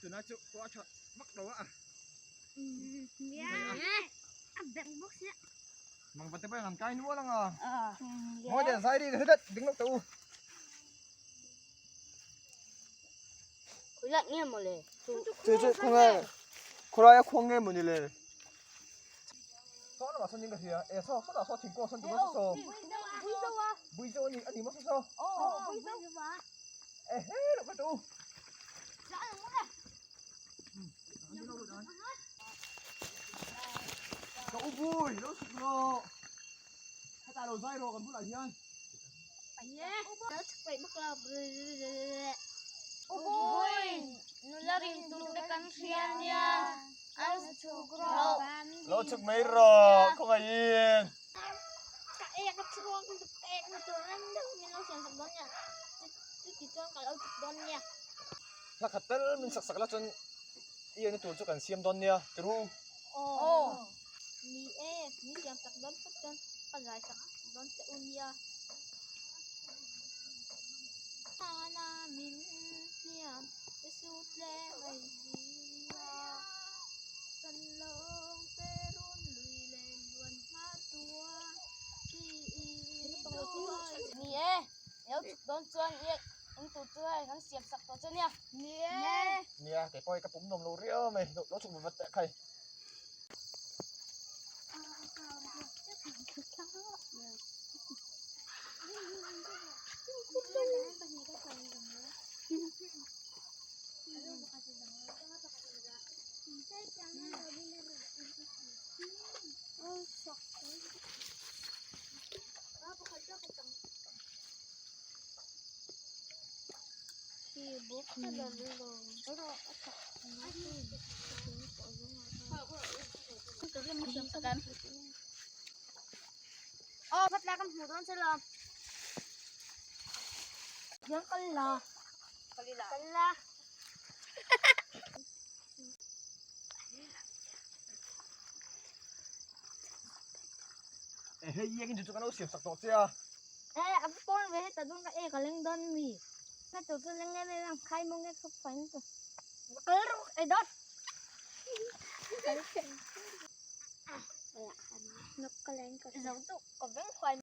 Tunah chu khua tha vak lo a. Mang vate pawh an kai nual anga. Mawi den zai ri hret ding lawk teh u. Khulat nge maw le? Chu chu khawnge khawlaia khuang nge maw ni le? Saw lamah sawn in ka hria e saw sawtah saw thingkung ah sawn tum a saw bui zo a ni a ni maw saw saw e he lo ka teh u. Ka u bui lo suk rawh hetah lo zai rawh kan bulah hian. Lo chhuk mai rawh khawngaihin. Hla khat tel min sak sak la chuan i enna tur chu kan siam dawn nia tiru. Aw. Ni e, min siam sak dawn phawt chuan ka zai sak dawn che u nia. Hana min hniam i sut le mai sia. Kan lawng te run lui le luan hma tuan chi i tuai. Ni e, lo chhuk dawn chuan i in tur chu hei kan siam sak tawh che nia. Ni e. Nia, kei pawh hei ka pum nuam lo riau mai, lo chhuk vat teh khai. Aw khat lai kan hmuh dawn che lo hian kal la kal la Hei i engin chu kan lo siam sak tawh che a. E a pawn ve heta dawn ka e ka leng dawn mi. Na tur chu leng em em ang khai mawng e khawp fai na tur. Kal rawh e dawt. Zo tu ka veng huai.